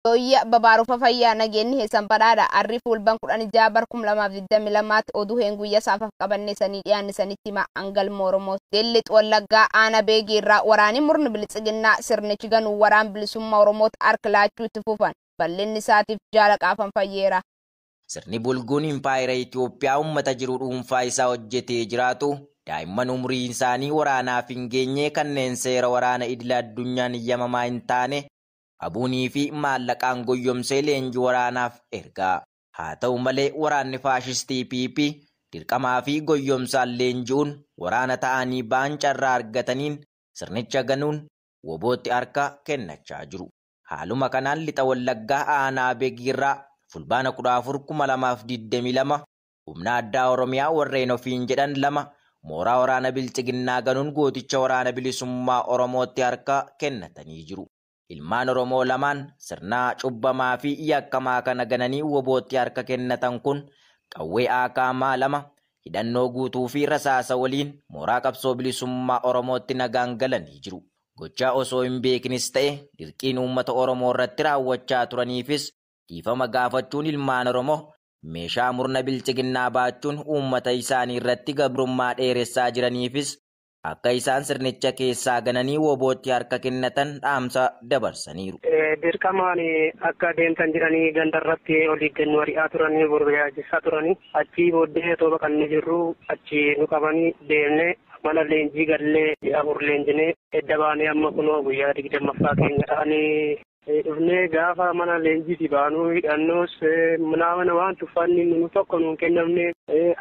Tooyya babaarufa fayyaa nageenyi heessan badhaadha. Arri fuulban 16 bar 2022tti oduu heen guyyaa saafaf qabanne sanii dhiyaanne sanitti hima hangalma Oromoo. Lixx Wallaggaa Aana Beegii irraa waraanni murni biltsiginnaa sirnichi ganuu waraan bilisummaa Oromootti harka laachuu itti fufan. Bal'inni isaatiif jaala qaafan fayyeera. Sirni bulguun impaayera Itoophiyaa uummata jiru dhuunfaa isaa hojjetee jiraatu daa'imman umriin isaanii waraanaaf hin geenye kanneen seera waraana idila addunyaan eeyyamamaa hin taane abuunii fi maallaqaan goyyomsee leenjii waraanaaf ergaa. Haa ta'u malee waraanni faashistii PP dirqamaa fi goyyomsaan leenji'uun waraana ta'anii ba'an carraa argataniin sirnicha ganuun wobootti harka kennachaa jiru. Haaluma kanaan lixa Wallaggaa aanaa Beegiirraa fulbaana 14,2022 humna addaa Oromiyaa warreen ofiin jedhan lama mooraa waraana biltsiginnaa ganuun gooticha waraana bilisummaa Oromootti harka kennatanii jiru. Ilmaan Oromoo lamaan sirna cubbamaa fi yakkamaa kana gananii wobootti harka kennatan kun qawwee akaamaa lama hidhannoo guutuu fi rasaasa waliin mooraa qabsoo bilisummaa Oromootti nagaan galanii jiru. Gochaa osoo hin beeknis ta'e dirqiin uummata Oromoo irratti raawwachaa turaniifis dhiifama gaafachuun ilmaan Oromoo meeshaa murna biltsiginnaa baachuun uummata isaanii irratti gabrummaa dheeressaa jiraniifis akka isaan sirnicha keessaa gananii wobootti harka kennatan dhaamsa dabarsaniiru. Dirqamaan akka deemtan jedhanii gandarratti olii gannu ari'aa turanii barbaachisaa turanii achii booddee otoo baqannee jirru achi nu qabanii deemnee mana leenjii gallee ji'a afur leenjinee edda baanee amma kunoo guyyaa 20ffaa keenya ta'anii dhufnee gaafa mana leenjiiti baanuu hidhannoos mana waan tuffanni nu tokko nuun kennamne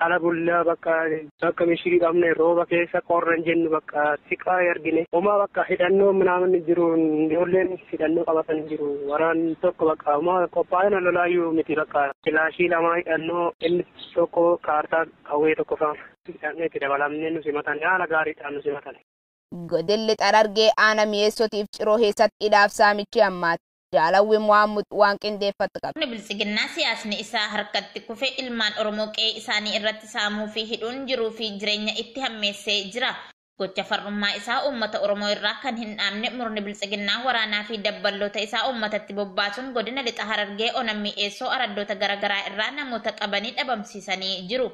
ala bullaa bakka mishirii qabne rooba keessa qorra hin jennu bakka siqaa argine homaa bakka hidhannoo minaamin jiru ijoolleen hidhannoo qabatan jiru waraan tokko bakka homaa qophaa'ina lolaayyuu miti bakka kilaashii lama hidhannoo inni tokko kaartaa qawwee tokko faana hidhannee itti dabalamnee nu simatan haala gaariidhaan nu simatan. Godilli Xarargee aana mi'eessotiif ciroo keessatti hidhaaf saamichi ammaati. Jaalawwi Muhammad waan qindeeffatu qaba. Biltsiginnaa siyaasni isaa harkatti kufe ilmaan Oromoo qe'ee isaanii irratti saamuu fi hidhuun jiruu fi jireenya itti hammeessee jira. Gocha farrummaa isaa uummata Oromoo irraa kan hin dhaabne murni biltsiginnaa waraanaa fi dabballoota isaa uummatatti bobbaasuun godina lixa Harargee ona mi'eessoo araddoota garaagaraa irraa namoota qabanii dhabamsiisanii jiru.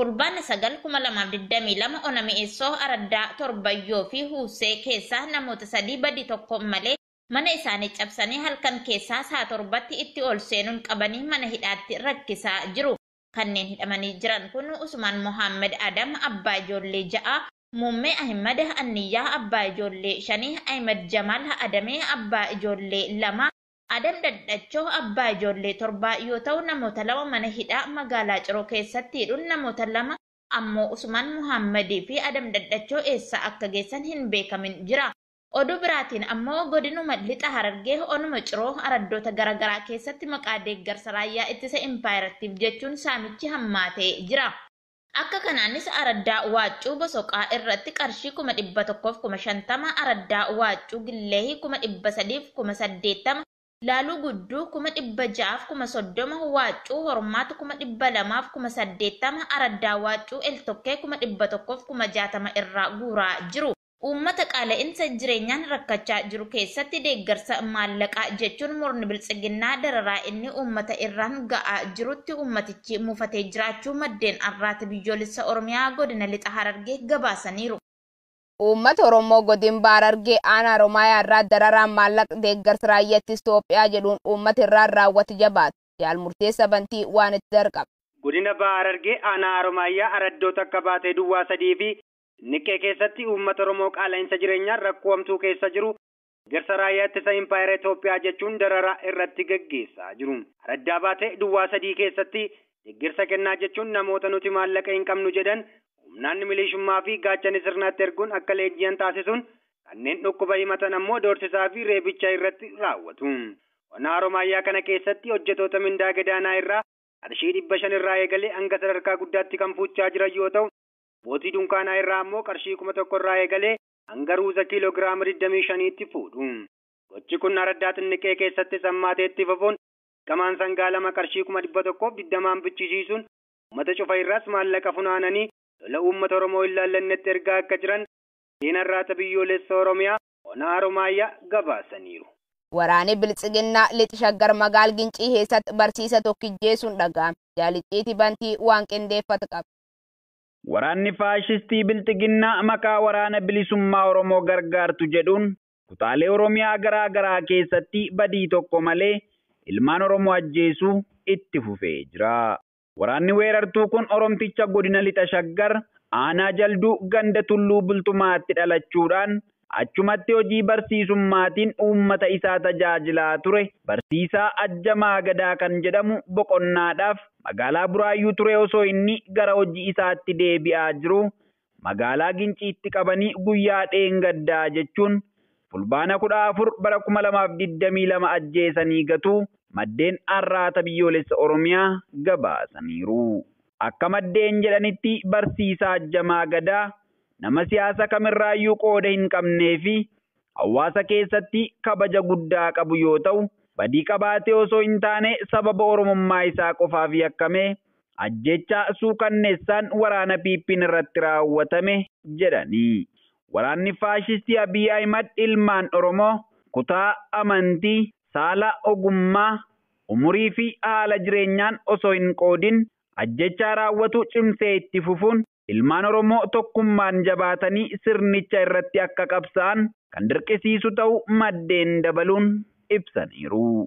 Fulbaana 9,2022 ona mi'eessoo araddaa Torbayyoo fi Huusee keessaa namoota sadii badii tokko malee mana isaanii cabsanii halkan keessaa sa'a 7tti itti ol seenuun qabanii mana hidhaatti rakkisaa jiru. Kanneen hidhamanii jiran kun Usmaan Mohaammed Adam abbaa ijoollee 6, Muummee Ahimad Anniyyaa abbaa ijoollee 5, Ahimad Jamaal Adamee abbaa ijoollee 2, Adam Daddachoo abbaa ijoollee 7 yoo ta'u namoota lama mana hidhaa magaalaa Ciroo keessatti hidhuun namoota lama ammoo Usmaan Muhammadii fi Adam Daddachoo eessa akka geessan hin beekamin jira. Oduu biraatiin ammoo godinuma lixa Harargee onuma Ciroo araddoota garaagaraa keessatti maqaa deeggarsa raayyaa ittisa impaayiratiif jechuun saamichi hammaatee jira. Akka kanaanis araddaa Waaccuu Bosoqaa irratti qarshii 150,000, araddaa Waaccuu Gilleehii 380,000, Laaluu Gudduu 630,000, Waaccuu Hormaatu 280,000, araddaa Waaccuu Eltokkee 160,000 irraa guuraa jiru. Uummata qaala'insa jireenyaan rakkachaa jiru keessatti deeggarsa maallaqaa jechuun murni biltsiginnaa dararaa inni uummata irraan ga'aa jirutti uummatichi mufatee jiraachuu maddeen arraata biyyoolessa Oromiyaa godina lixa Harargee gabaasaniiru. Uummata Oromoo godin Baarargee aanaa Oromiyaa irraa dararaan maallaqa deeggarsa raayyaa ittisa Itoophiyaa jedhuun uummata irraan raawwatu jabaata. Jaal murteessa bantii waan itti darqaba. Godina Baarargee aanaa Oromiyaa araddoota akka baatee duwwaa 3 fi Niqqee keessatti uummata Oromoo qaala'insa jireenyaan rakkoo hamtuu keessa jiru deeggarsa raayyaa ittisa impaayera Itoophiyaa jechuun dararaa irratti gaggeessaa jiru. Araddaa baatee duwwaa 3 keessatti deeggarsa kennaa jechuun namoota nuti maallaqa hin qabnu jedhan humnaan milishuummaa fi gaachana sirnaatti erguun akka leenji'an taasisuun kanneen dhukkuba himatan ammoo doorsisaa fi reebicha irratti raawwatu. Ona Oromiyaa kana keessatti hojjetoota mindaa gadaanaa irraa qarshii 500 irraa eegalee hanga sadarkaa guddaatti kan fuuchaa jiran yoo ta'u bootii dunkaanaa irraa ammoo qarshii 1000 irraa eegalee hanga ruuza kiiloogiraama 25tti fuudhu. Gochi kun araddaa Xinniqee keessatti sammaateetti fufuun qamaan sangaa lama qarshii 120 bichisiisuun uummata cufa irraas maallaqa funaananii lola uummata Oromoo hin laallannetti ergaa akka jiran seenarraata biyyoolessa Oromiyaa ona Oromiyaa gabaasaniiru. Waraanni Biltsiginnaa lixa Shaggar magaal Gincii keessatti barsiisa tokkijjeessuun dhaga'ame. Jaaliciiti bantii waan qindeeffatu qaba. Waraanni faashistii Bilxiginnaa maqaa waraana bilisummaa Oromoo gargaartu jedhuun kutaalee Oromiyaa garaa garaa keessatti badii tokko malee ilmaan Oromoo ajjeesuu itti fufee jira. Waraanni weerartuu kun Oromticha godina lixa Shaggar aanaa Jalduu ganda Tulluu Bultumaatti dhalachuudhaan achumatti hojii barsiisummaatiin uummata isaa tajaajilaa ture barsiisaa Ajjamaa Gadaa kan jedhamu boqonnaadhaaf magaalaa Buraayyuu ture osoo inni gara hojii isaatti deebi'aa jiru magaalaa Ginciitti qabanii guyyaa dheengaddaa jechuun Fulbaana 14 bara 2022 ajjeesanii gatuu maddeen Arraata Biyyoolessa Oromiyaa gabaasaniiru. Akka maddeen jedhanitti barsiisaa Ajjamaa Gadaa nama siyaasa kamirraayyuu qooda hin qabnee fi hawaasa keessatti kabaja guddaa qabu yoo ta'u, badii qabaatee osoo hin taane sababa Oromummaa isaa qofaaf yakkamee ajjechaa suukanneessaan waraana PP'n irratti raawwatame jedhanii. Waraanni faashistii Abiy Ahimad ilmaan Oromoo kutaa amantii, saala, ogummaa, umurii fi haala jireenyaan osoo hin qoodin ajjechaa raawwatu cimsee itti fufuun ilmaan Oromoo tokkummaan jabaatanii sirnicha irratti akka qabsaa'an kan dirqisiisu ta'uu maddeen dabaluun ibsaniiru.